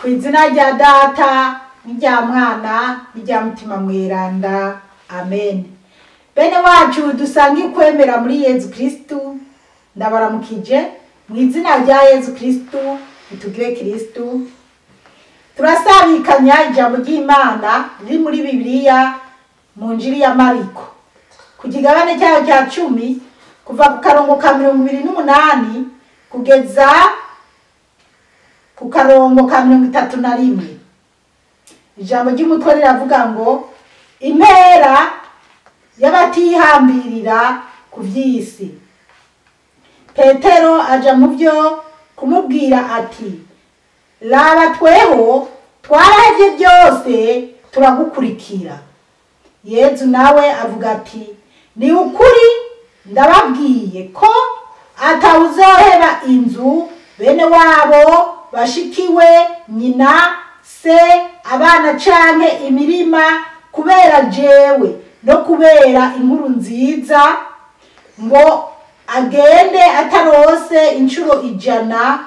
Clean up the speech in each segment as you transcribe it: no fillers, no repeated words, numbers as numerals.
Ku izina rya Data n'irya Mwana n'irya Mutima Mweranda, amen. Bene wacu dusange kwemera muri Yezu Kristu, ndabaramukije mu izina rya Yezu Kristu, itugire Kristu. Turasabikanya ijambo ry'Imana riri muri Bibiliya mu Njiri ya Mariko ku kigabane cyayo cya 10 kuva ku karongo ka 28 kugeza ku karongo ka 31. Ijambo ry'umutwe riravuga ngo impera y'abatihambirira ku vy'isi. Petero aja mu vyo kumubwira ati: Laba tweho twarahevye byose turagukurikira. Yezu nawe avuga ati: Ni ukuri ndababwiye ko atawuzoheba inzu, bene wabo, bashikiwe, nyina, se, abana canke imirima kubera jewe no kubera inkuru nziza, ngo agende atarose inshuro 100.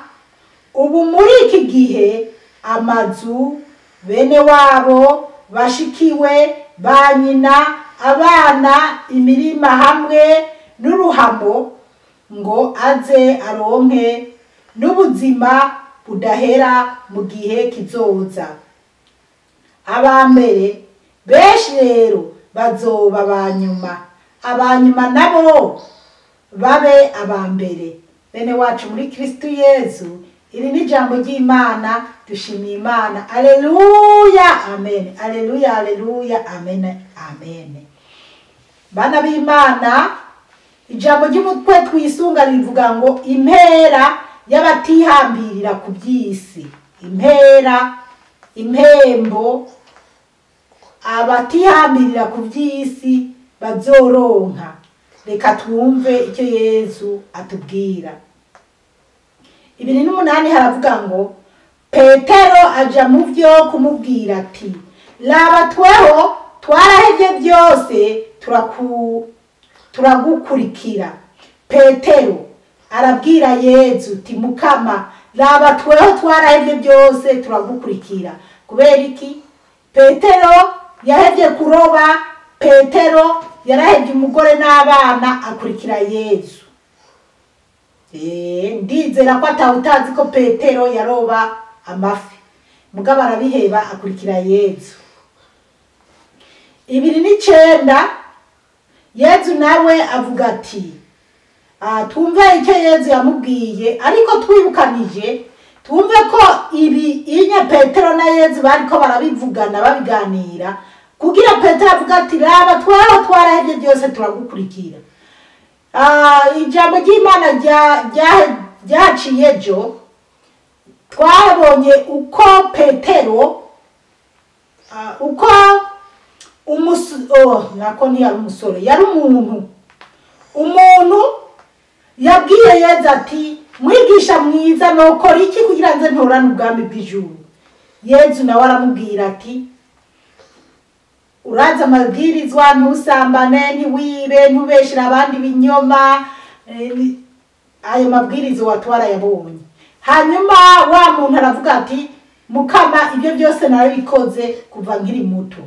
Ubu muri iki gihe amazu, bene wabo, bashikiwe, ba nyina, abana, imirima hamwe n'uruhamo, ngo aze aronke n'ubuzima budahera mu gihe kizoza. Abambere benshi rero bazoba abanyuma, abanyuma nabo babe abambere. Bene wacu muri Kristu Yezu, iri ni ijambo ry'Imana, dushimiye Imana. Alleluya, amen. Alleluya, alleluya, amen, amen. Bana b'Imana, ijambo ry'umutwe twisunga rivuga ngo impera y'abatihambirira ku by'isi. Impera, impembo abatihambirira ku by'isi bazoronka. Reka twumve icyo Yezu atubwira. 28 haravuga ngo Petero aja mu vyo kumubwira ati: Laba tweho twarahevye byose turagukurikira. Petero arabwira Yezu ati: Mukama, laba tweho twarahevye byose turagukurikira. Kubera iki? Petero yahevye kuroba, Petero yarahevye umugore n'abana akurikira Yezu. Ndizera ko atawutazi ko Petero yaroba amafi, mugabo arabiheba akurikira Yezu. 29 Yezu nawe avuga ati, twumve icyo Yezu yamubwiye, ariko twibukanije twumve ko ibi inye Petero na Yezu bariko barabivugana babiganira, kugira Petero avuga ati: Laba tweho twarahevye byose turagukurikira. Ijambo ry'Imana ryaciye ejo, twabonye uko Petero uko nako ntiyari umusore, yari umuntu. Umuntu yabwiye Yezu ati: Mwigisha mwiza, nokora iki kugira nze ntorane ubwami bw'ijuru? Yezu nawe aramubwira ati: Uraza amabwirizwa, ntusambane, ntiwibe, ntubeshere abandi ibinyoma, ayo mabwirizo watwarayabonye. Hanyuma wa muntu aravuga ati: Mukama, ibyo byose narabikoze kuva nkiri muto.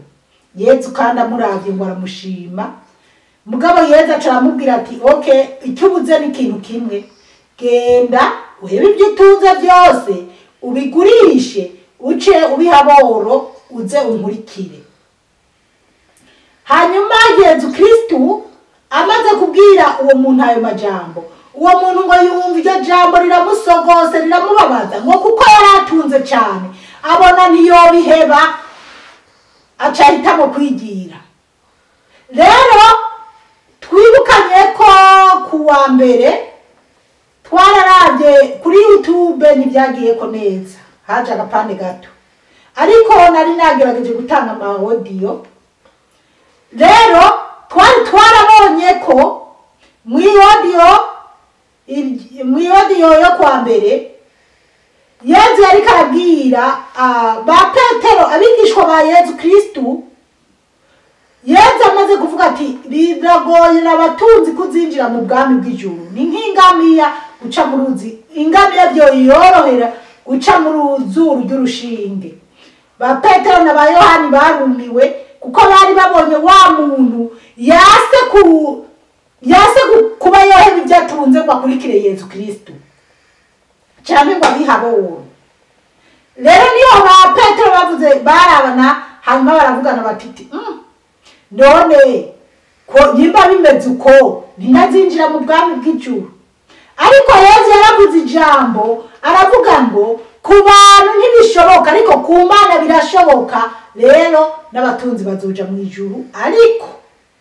Yezu kandi amuravye ngo aramushima. Mugabo Yezu aca aramubwira ati: Okay, icyo ubuze ni ikintu kimwe, genda uhebe ibyo utunze byose ubigurishe, uce ubiha aboro, uze unkurikire. Hanyuma Yezu Kristu amaze kubwira uwo muntu ayo majambo, uwo muntu ngo yumva iryo jambo riramusogose, riramubabaza, ngo kuko yaratunze cyane, abona ntiyobiheba, aca ahitamo kwigira. Rero twibukanye ko ku wa mbere twararavye kuri YouTube ntibyagiye ko neza, haje agapande gato, ariko nari nagerageje gutanga ama audio. Rero twari twarabonye ko muri audio yo kwa mbere Yezu yariko arabwira ba Petero, abigishwa ba Yezu Kristu. Yezu amaze kuvuga ati: Biragoye abatunzi kuzinjira mu bwami bw'ijuru, ni nk'ingamiya guca mu ruzi, ingamiya byo yorohera guca mu ruzuru ry'urushinge. Ba Petero na ba Yohani barumiwe kuko bari babonye wa muntu yase kuba yoheba ibyo atunze ngo akurikire Yezu Kristo cyangwa ngo abihaboro. Rero niyo ba Petero bavuze barabana, hanyuma baravugana bati none ko nimba bimeze uko ntindazinjira mu bwami bw'ijuru. Ariko Yezu yaravuze ijambo aravuga ngo ku bantu ntibishoboka ariko ku Mana birashoboka. Rero n'abatunzi bazoja mu ijuru ariko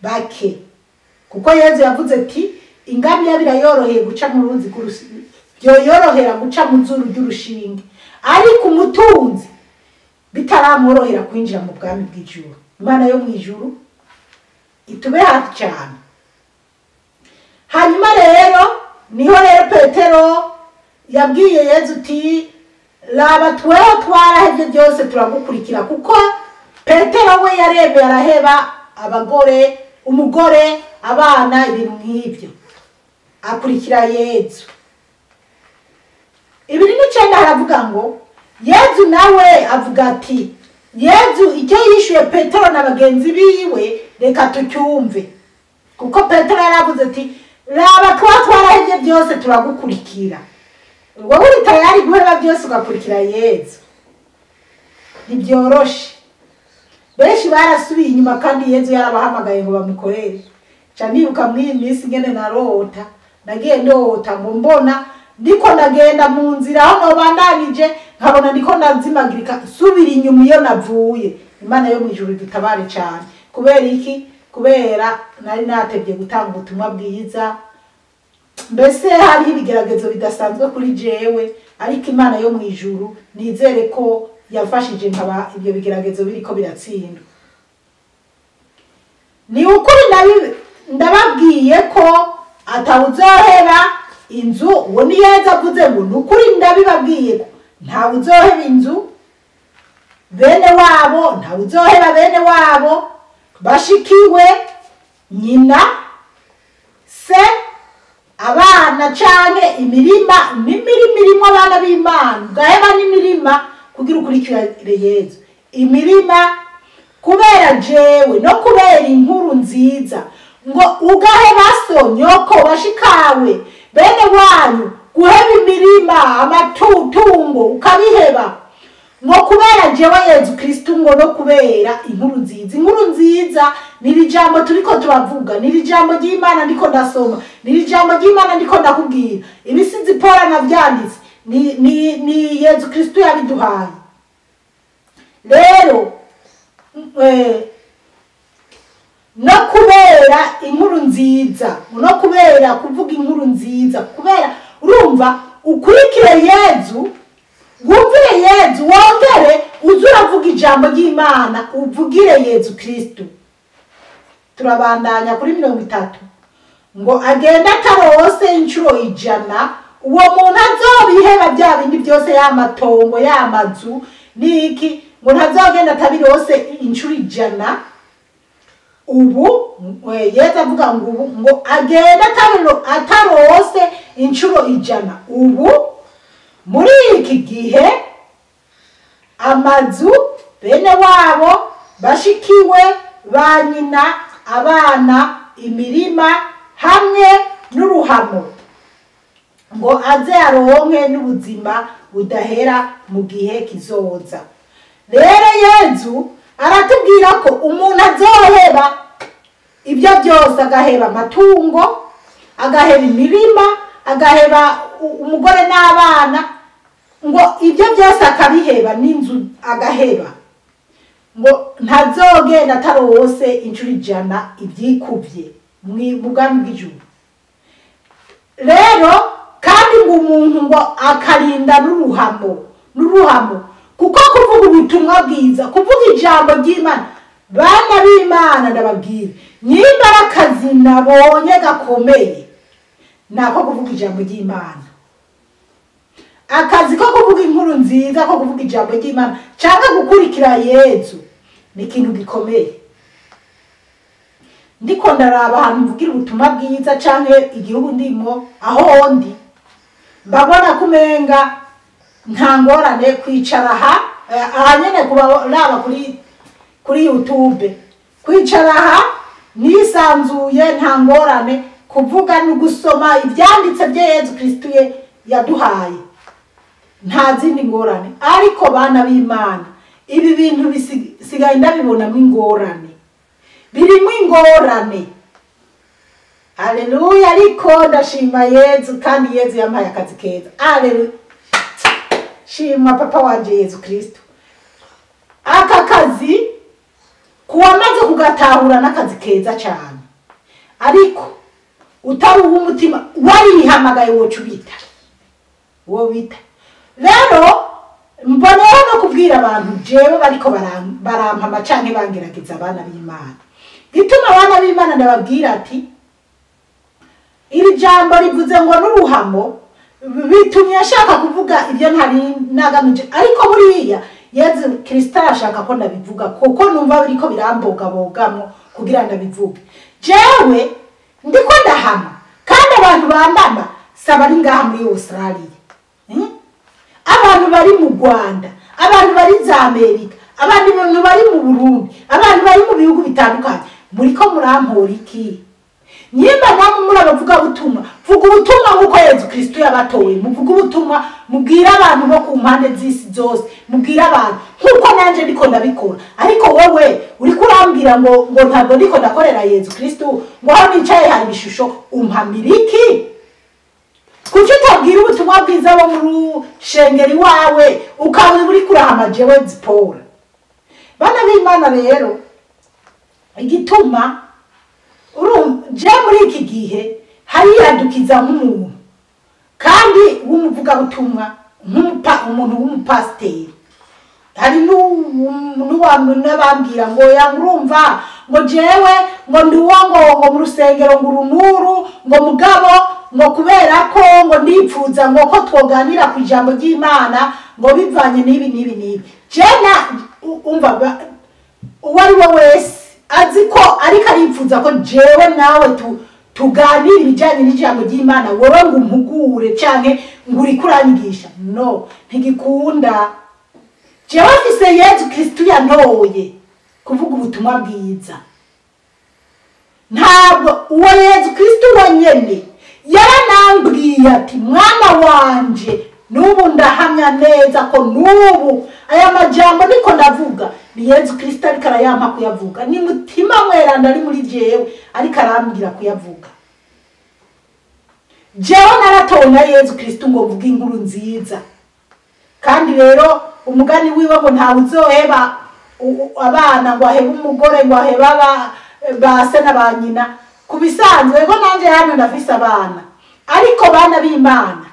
bake, kuko Yezu yavuze ati ingamiya birayoroheye guca mu ruzi byoyorohera guca mu zuru ry'urushinge, ariko umutunzi bitaramworohera kwinjira mu bwami bw'ijuru. Imana yo mu ijuru itube hafi cyane. Hanyuma rero niho rero Petero yabwiye Yezu uti raba tweho twarahevye byose turagukurikira, kuko Petero we yaremeye araheba abagore, umugore, abana, ibintu nk'ibyo, akurikira Yezu. 29 haravuga ngo Yezu nawe avuga ati Yezu icyo yishuye Petero na bagenzi biwe reka tucyumve, kuko Petero yaravuze ati raba twarahevye byose turagukurikira. Wowe uri tayari guheba byose ugakurikira Yezu? Ntibyoroshe. Benshi barasubiye inyuma kandi Yezu yarabahamagaye ngo bamukorere. Ca nibuka mw'iyi minsi ngene narota, nagiye ndota ngo mbona ndiko ndagenda mu nzira aho nobandanije nkabona ndiko ndazimagirika subira inyuma iyo navuye. Imana yo mu ijuru idutabare cyane. Kubera iki? Kubera nari natevye gutanga ubutumwa bwiza. Mbese hariho ibigeragezo bidasanzwe kuri jewe, ariko Imana yo mu ijuru nizere ko yafashije nkaba ibyo bigeragezo biriko biratsindwa. Ni ukuri ndababwiye ko atawuzoheba inzu. Uwo ni Yezu avuze ngo ni ukuri ndabibabwiye ko ntawuzoheba inzu bene wabo, ntawuzoheba bene wabo, bashikiwe, nyina, se, abana canke imirima, n'imirima irimo abana b'Imana, ugaheba n'imirima kugira ukurikire Yezu. Imirima kubera jewe no kubera inkuru nziza, ngo ugaheba so, nyoko, bashikawe, bene wanyu, guheba imirima, amatungo ukabiheba, ngo kubera jewe Yezu Kristo, ngo no kubera inkuru nziza. Inkuru nziza ni ijambo turiko turavuga, ni ijambo ry'Imana ndiko ndasoma, ni ijambo ry'Imana ndiko ndakubwira. Ibisizi Paul navyanditse ni Yezu Kristo yabiduhaye. Rero no kubera inkuru nziza, no kubera kuvuga inkuru nziza, kubera urumva ukurikire Yezu, wumvire Yezu, wongere uze uravuga ijambo ry'Imana, uvugire Yezu Kristo. Turabandanya kuri 30 ngo agenda atarose inshuro 100, uwo muntu azobiheba bya bindi byose, y'amatongo, y'amazu niki, ngo ntazogenda atabirose inshuro 100. Ubu Yezu avuga ngo ubu ngo agenda atarose inshuro 100. Ubu muri iki gihe amazu, bene wabo, bashikiwe, ba nyina, abana, imirima hamwe n'uruhamo, ngo aze aronke n'ubuzima budahera mu gihe kizoza. Rero Yezu aratubwira ko umuntu azoheba ibyo byose, agaheba amatungo, agaheba imirima, agaheba umugore n'abana, ngo ibyo byose akabiheba n'inzu agaheba, ngo ntazogenda atarose inshuro 100 ibyikubye mu bwami bw'ijuru. Rero kandi ngo umuntu ngo akarinda n'uruhamo, kuko kuvuga ubutumwa bwiza, kuvuga ijambo ry'Imana, bana b'Imana ndababwira, nimba ari akazi nabonye gakomeye nako kuvuga ijambo ry'Imana, akazi ko kuvuga inkuru nziza, ko kuvuga ijambo ry'Imana cyangwa gukurikira Yezu ni ikintu gikomeye. Ndiko ndaraba ahantu mvugira ubutumwa bwiza canke igihugu ndimo aho ndi, mbabona kumenga Nta ngorane kwicara aha aha nyene kubaraba kuri YouTube, kwicara aha nisanzuye, nta ngorane kuvuga no gusoma ibyanditse bya Yezu Kristo yaduhaye, nta zindi ngorane. Ariko bana b'Imana, ibi bintu bisigaye ndabibonamo ingorane, birimo ingorane. Haleluya! Ariko ndashima Yezu, kandi Yezu yampaye akazi keza. Haleluya! Shima papa wanje Yezu Kristo. Aka kazi kuwamaze kugatahura n'akazi keza cyane, ariko utari uw'umutima warihamagaye woca ubita uwo bita. Rero mboneyeho no kubwira abantu jewe bariko barampama canke bangerageza, abana b'Imana. Gituma abana b'Imana ndababwira ati iri jambo rivuze ngo n'uruhamo, bitumye ashaka kuvuga ibyo ntari nagamije, ariko buriya Yezu Kristo arashaka ko ndabivuga, kuko numva biriko birambogabogamwo kugira ndabivuge. Jewe ndiko ndahama, kandi abantu bambama saba ari ngaha muri Australia, abantu bari mu Rwanda, abantu bari za Amerika, abantu bari mu Burundi, abantu bari mu bihugu bitandukanye, muriko murampora iki? Nyimba namwe muri abavuga butumwa, vuga ubutumwa nk'uko Yezu Kristo yabatoye, muvuge ubutumwa, mubwire abantu bo ku mpande z'isi zose, mubwire abantu nk'uko nanje ndiko ndabikora. Ariko wowe uriko urambwira ngo ntabwo ndiko ndakorera Yezu Kristo, ngo aho nicaye hari ibishusho, umpamira iki? Kuki utabwira ubutumwa bwiza bo mu rushengeri wawe, ukaba uriko urahama jewe Zipora? Bana b'Imana rero, igituma je muri iki gihe hariyadukiza nk'umuntu kandi w'umuvugabutumwa, umuntu w'umupasiteri. Hari n'abambwira ngo urumva ngo jewe ngo ndi uwo ngo mu rusengero ngo urunuru ngo mugabo ngo kubera ko ngo ndipfuza ngo ko twoganira ku ijambo ry'Imana ngo bivanye n'ibi n'ibi n'ibi. Jena umva uwo ari we wese azi ko ariko aripfuza ko jewe nawe tuganira ibijyanye n'ijambo ry'Imana, wowe ngo umpugure canke ngo uriko uranyigisha, no, ntigikunda. Jewe mfise Yezu Kristo yantoye kuvuga ubutumwa bwiza. Ntabwo uwo Yezu Kristo wenyene yaranambwiye ati mwana wanje, n'ubu ndahamya neza ko n'ubu aya majambo niko ndavuga ni Yezu Kristo ariko arayampa kuyavuga, ni mutima mweranda ari muri jewe ariko arambwira kuyavuga. Jewe naratowe na Yezu Kristo ngo mvuge inkuru nziza. Kandi rero umugani wiwe ngo ntawe uzoheba abana ngo ahebe umugore ngo ahebe ba se na ba nyina. Ku bisanzwe ko nanje hano ndafise abana, ariko bana b'Imana,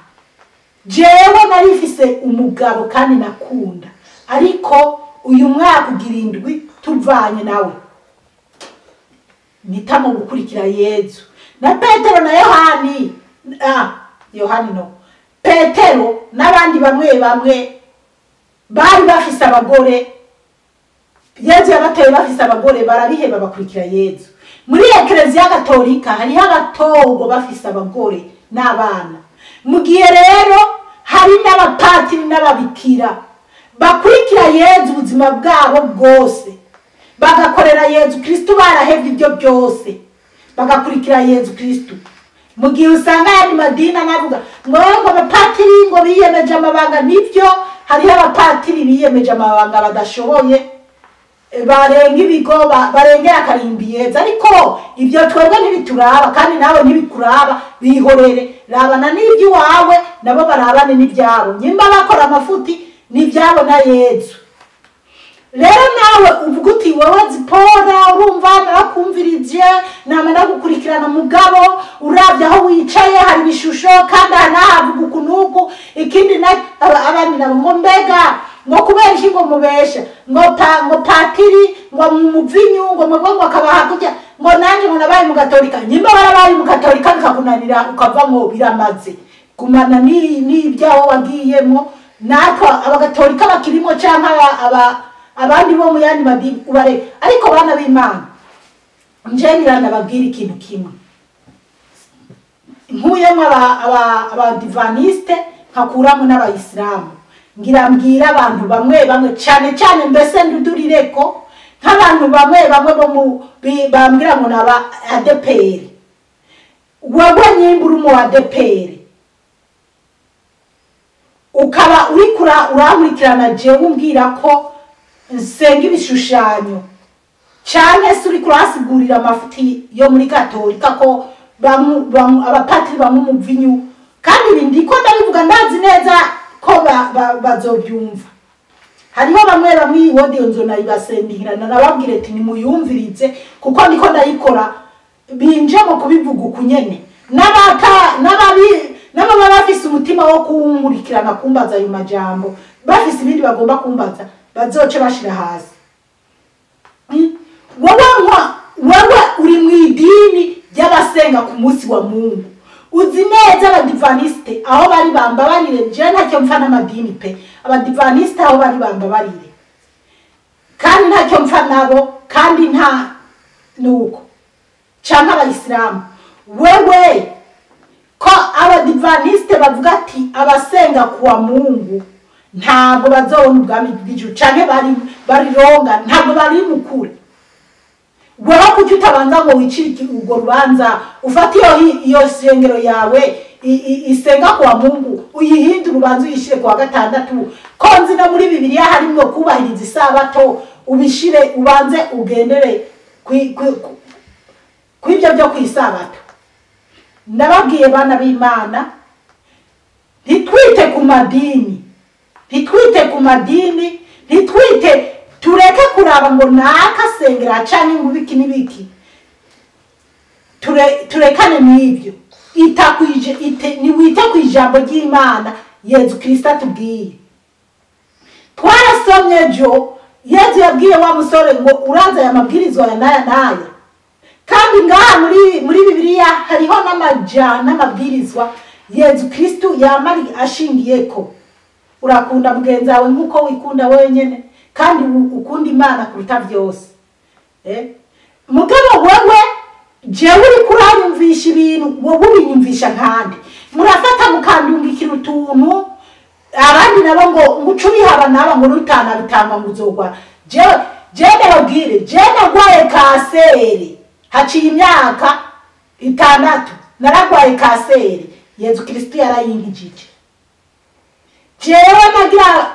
jewe narifise umugabo kandi nakunda, ariko uyu mwaka ugira indwi tuvanye nawe mpitamo gukurikira Yezu. Na Petero na Yohani, Yohani no Petero n'abandi bamwe bamwe bari bafise abagore, Yezu yabateye bafise abagore barabiheba bakurikira Yezu. Muri Eklezia Gatolika hariho abatogo bafise abagore n'abana, mu gihe rero hari n'abapatiri n'ababikira bakurikira Yezu ubuzima bwabo bwose, bagakorera Yezu Kristo barahevye ibyo byose, bagakurikira Yezu Kristo. Mu gihe usanga yandi madini anavuga ngo abapatiri ngo biyemeje amabanga, nivyo hariho abapatiri biyemeje amabanga badashoboye, barenga ibigo, barengera akarimbi Yezu, ariko ibyo twebwe ntibituraba kandi nawe ntibikuraba, bihorere, rabana n'iby'iwawe nabo barabane n'ibyabo, nyimba bakora amafuti n'ibyabo na Yezu. Rero nawe uvuga uti wowe Zipora urumva narakumvirije nama ndagukurikirana, mugabo uravye aho wicaye hari ibishusho kandi aha nahavuga uku n'uku, ikindi abandi nabo ngo mbega ngo kubera iki ngo mubesha ngo patiri ngo muvinyu ngo mwebwe ngo akabaha kurya ngo nanje ngo nabaye mu Gatolika. Nyimba warabaye mu Gatolika bikakunanira ukavamwo, biramaze gumana n'ibyaho wagiyemwo. Natwe abagatolika bakirimo canke abandi bo mu yandi madini ubare. Ariko bana b'Imana, nje nababwira ikintu kimwe, nkuyemwo abadivaniste nkakuramo n'abayisilamu. Ngira mbwira abantu bamwe bamwe cyane cyane, mbese ndudurireko nk'abantu bamwe bamwe bo mu bambwira ngo naba ADPR. Wewe nyimba uri mu ADPR ukaba uri urankurikirana jewe umbwira ko nsenga ibishushanyo, cyane se uri kurasigurira amafuti yo muri Katolika ko abapatiri bamwe umuvinyu, kandi ibi ndiko ndabivuga ndazi neza ko bazobyumva. Hariho bamwe bamwe iyi audio nzonayibasendikirana nababwire ati nimuyumvirize kuko niko ndayikora, binje mu kubivuga ukunyene n'ababa bafise umutima wo kunkurikirana kumbaza ayo majambo, bafise ibindi bagomba kumbaza bazoce bashira hasi. Wewe uri mu idini ry'abasenga ku munsi wa Mungu, uzi neza abadivaniste aho bari bambabarire, je ntacyo mpfa n'amadini pe, abadivaniste aho bari bambabarire, kandi ntacyo mpfa nabo, kandi nta nuko canke abayisilamu. Wewe ko abadivaniste bavuga ati abasenga kuwa Mungu ntabwo bazobona ubwami bw'ijuru, canke barironga, ntabwo bari mukure. Wewe kuki utabanza ngo wicire urwo rubanza, ufate iyo sengero yawe isenga kuwa Mungu uyihindure urubanza uyishire kuwa gatandatu, ko nzi no muri Bibiliya harimwo kubahiriza isabato, ubishire ubanze ugendere kw'ibyo byo kwisabato. Ndababwiye bana b'Imana, ntitwite ku madini, ntitwite ku madini, ntitwite, tureke kuraba ngo naka sengera canke ngo ibiki n'ibiki, turekane n'ibyo. Niwite ku ijambo ry'Imana Yezu Kristo atubwiye. Twarasomye ejo Yezu yabwiye wa musore ngo uranze aya mabwirizwa aya n'aya n'aya, kandi ngaha muri Bibiliya hariho n'amabwirizwa Yezu Kristo yamari ashingiyeko. Urakunda mugenzi wawe nk'uko wikunda wenyene, kandi ukunda Imana kuruta byose. Mugabo wewe jewe uri kuranyumvisha ibintu, wowe ubinyumvisha nkande, murafata mukandungikira utuntu, abandi nabo ngo nguce ubihaba naba ngo rutanabitanga ngo uzogwa. Jewe ndababwire, jewe narwaye kanseri haciye imyaka 6, nararwaye kanseri, Yezu Kristo yarayinkijije. Jewe nagira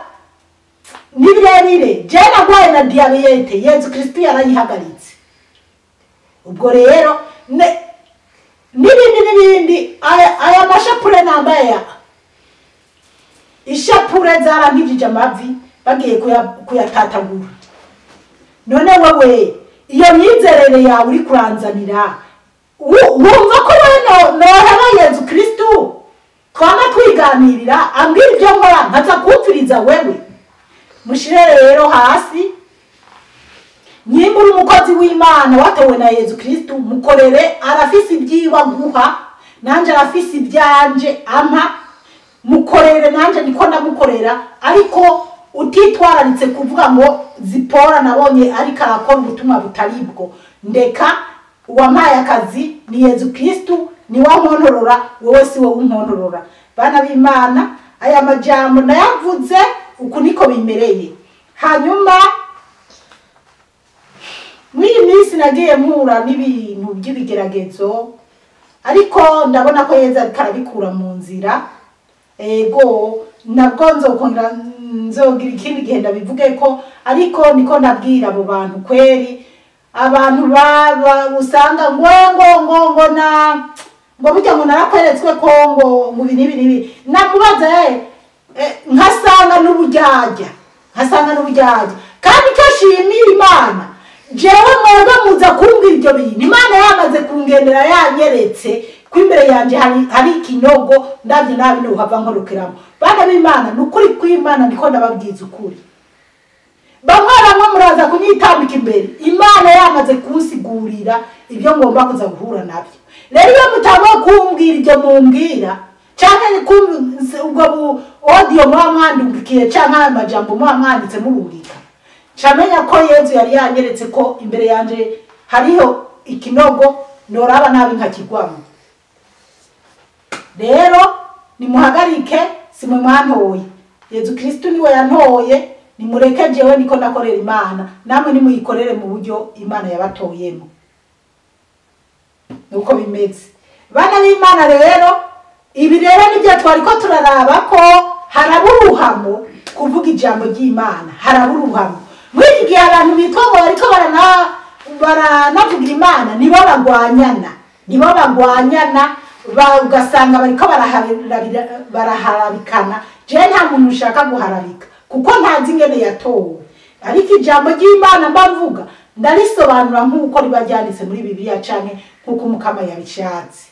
ni birebire, jewe narwaye na diyabete, Yezu Kristo yarayihagaritse. Ubwo rero n'ibindi n'ibindi, aya mashapure nambaye ya ishapure zarankijije amavi bagiye kuyatatagura. None wewe iyo myizerere yawe uri kuranzanira, wumva ko noheba Yezu Kristo twama twiganirira ambwira ibyo nkora nkaza kumviriza wewe? Mushire rero hasi. Nyimba uri umukozi w'Imana watowe na Yezu Kristo, mukorere, arafise ibyiwa guha, nanje arafise ibyanje ampa, mukorere nanje niko ndamukorera, ariko utitwararitse kuvuga ngo Zipora nabonye ariko arakora ubutumwa butaribwo. Ndeka uwampaye akazi ni Yezu Kristo, ni wankontorora, wowe si wowe unkontorora. Bana b'Imana, aya majambo nayavuze uku niko bimereye. Hanyuma muri iyi minsi nagiye mpura n'ibintu by'ibigeragezo, ariko ndabona ko Yezu ariko arabikura mu nzira. Ego nabwo nzokongera nzogira ikindi gihe ndabivuge ko, ariko niko ndabwira abo bantu kweri, abantu baba usanga ngo ngo ngo ngo na ngo burya ngo narakweretswe ko ngo ngo ibi n'ibi n'ibi, namubaza nkasanga n'uburyarya, nkasanga n'uburyarya. Kandi icyo nshimira Imana, jewe mwebwe muza kumbwira ibyo bintu, Imana yamaze kungendera yanyeretse ko imbere yanje hari ikinogo, ndabye nabi nuhava nkorukeramo. Bana b'Imana, ni ukuri kw'Imana ndiko ndababwiza ukuri. Bamwe bamwe muraza kunyitambika imbere, Imana yamaze kunsigurira ibyo ngomba kuza guhura nabyo. Rero iyo mutangwa kumbwira ibyo mumbwira, canke ubwo audio muba mwandungikiye canke aya majambo muba mwanditse murungika, camenya ko Yezu yari yanyeretse ko imbere yanje hariho ikinogo, noraba nabi nkakigwamo. Rero nimuhagarike, simwe mwantoye. Yezu Kristu niwe yantoye, nimureke jewe niko nakorera Imana, namwe nimuyikorere mu buryo Imana yabatoyemo. Nuko bimeze. Bana b'Imana rero, ibi rero nibyo twariko turaraba ko haraburuhamo kuvuga ijambo ry'Imana, haraburuhamo. Muri iki gihe abantu bitwa ngo bariko baranavugira Imana nibo bagwanyana, nibo bagwanyana, ugasanga bariko baraharabikana. Je nta muntu ushaka guharabika kuko ntazi ingene yatowe, ariko ijambo ry'Imana mbavuga ndarisobanura nk'uko riba ryanditse muri Bibiliya canke nk'uko Umukama yabishatse.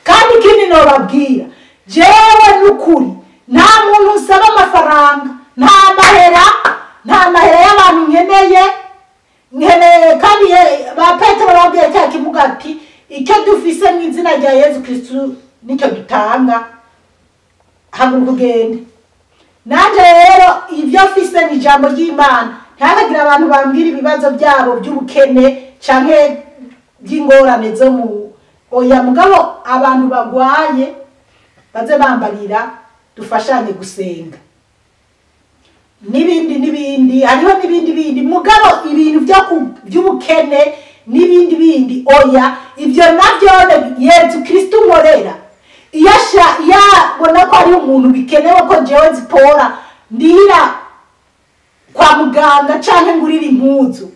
Kandi ikindi nobabwira, jewe n'ukuri nta muntu usaba amafaranga, nta mahera y'abantu nkeneye. Kandi ba Petero babwiye cya kimuga ati icyo dufise mu izina rya Yezu Kristu nicyo dutanga, haguruka ugende. Nanje rero ibyo mfise ni ijambo ry'Imana, ntihakagire abantu bambwira ibibazo byabo by'ubukene canke by'ingorane zo mu oya. Mugabo abantu bagwaye baze bambarira dufashanye gusenga n'ibindi n'ibindi, hariho n'ibindi bindi. Mugabo ibintu by'ubukene n'ibindi bindi oya, ibyo navyo Yezu Kristu nkorera. Iyo yabona ko ari umuntu bikenewe ko jewe zipora ndira kwa muganga canke ngurira impuzu,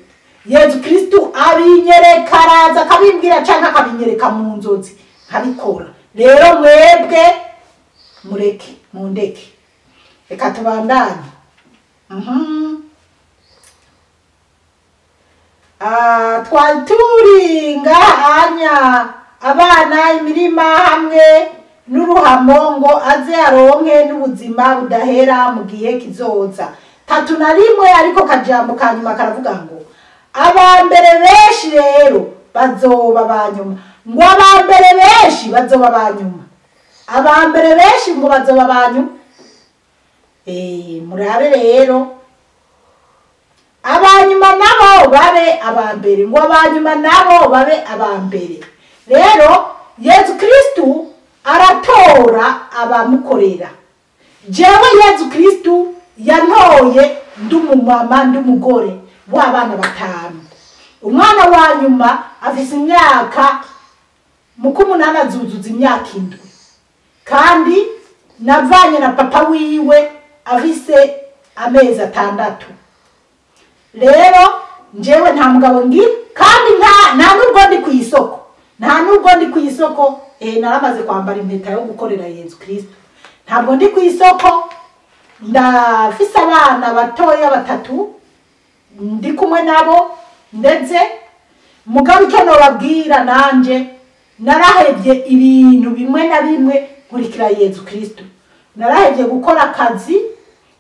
Yezu Kristu abinyereka, araza akabimbwira canke akabinyereka mu nzozi nkabikora. Rero mwebwe mureke mundeke, reka tubandanye. Twari turi ngahanya abana imirima hamwe n'uruhamo ngo aze aronke n'ubuzima budahera mu gihe kizoza. 31 ariko kajambo kanyuma karavuga ngo abambere benshi rero bazoba banyuma, ngo abambere benshi bazoba banyuma, abambere benshi ngo bazoba banyuma. Murabe rero abanyuma nabo babe abambere, ngo abanyuma nabo babe abambere. Rero Yezu Kristu aratora abamukorera. Jewe Yezu Kristu yantoye ndi umumama ndi umugore w'abana 5. Umwana wa nyuma afise imyaka 8 azuzuza imyaka 7, kandi navanye na papa wiwe afise amezi 6. Rero njewe nta mugabo ngira, kandi nta nubwo ndi ku isoko, nta nubwo ndi ku isoko. Naramaze kwambara impeta yo gukorera Yezu Kristu, ntabwo ndi ku isoko. Ndafise abana batoya 3 ndi kumwe nabo, ndetse mugabo icyo nobabwira nanje narahevye ibintu bimwe na bimwe nkurikira Yezu Kristu. Narahevye gukora akazi,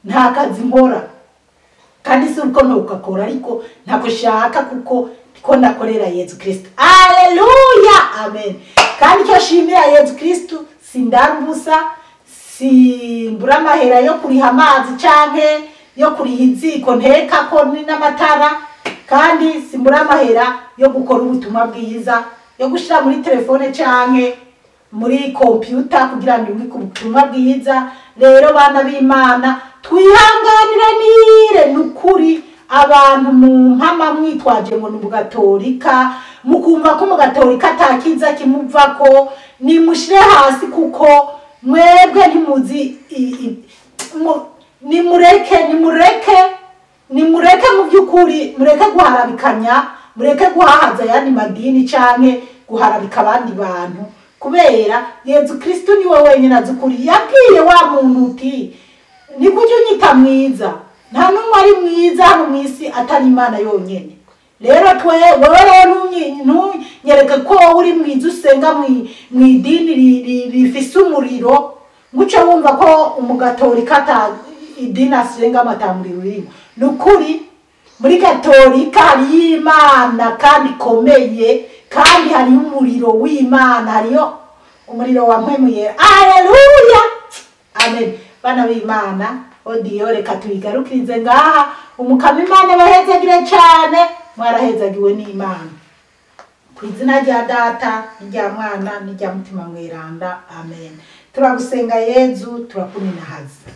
nta kazi nkora, kandi si uko ntugakora, ariko ntako shaka kuko ko ndakorera Yezu Kristu. Haleluya, amen. Kandi icyo shimira Yezu Kristu, sindambusa, simbura amahera yo kuriha amazi canke yo kuriha iziko nteka ko n'amatara, kandi simbura amahera yo gukora ubutumwa bwiza, yo gushira muri telefone canke muri computer kugira ngo ndungike ubutumwa bwiza. Rero bana b'Imana twihanganiranire nukuri. Abantu mu mpama mwitwaje ngo ni umugatolika, mukumva ko umugatolika atakiza kimuvako, nimushire hasi kuko mwebwe ntimuzi. Nimureke mu by'ukuri, mureke guharabikanya, mureke guhahaza yandi madini canke guharabika abandi bantu, kubera Yezu Kristu niwe wenyine azi ukuri. Yabwiye wa muntu uti ni kuki unyita mwiza? Nta n'umwe ari mwiza hano mu isi atari Imana yonyene. Rero wewe rero ntunyereke ko uri mwiza usenga mu idini rifise umuriro, nguce wumva ko umugatolika ata idini asenga amatamuriro urimo. Ni ukuri muri gatolika hariyo Imana kandi ikomeye, kandi hariyo umuriro w'Imana, hariyo umuriro wa Mpwemu Yera. Haleluya, amen. Bana b'Imana, odiyo reka tuyigarukirize ngaha. Umukama Imana bahezagire cyane, mwarahezagiwe n'Imana. Ku izina rya Data n'irya Mwana n'irya Mutima Mweranda, amen. Turagusenga Yezu, turakuninahaza.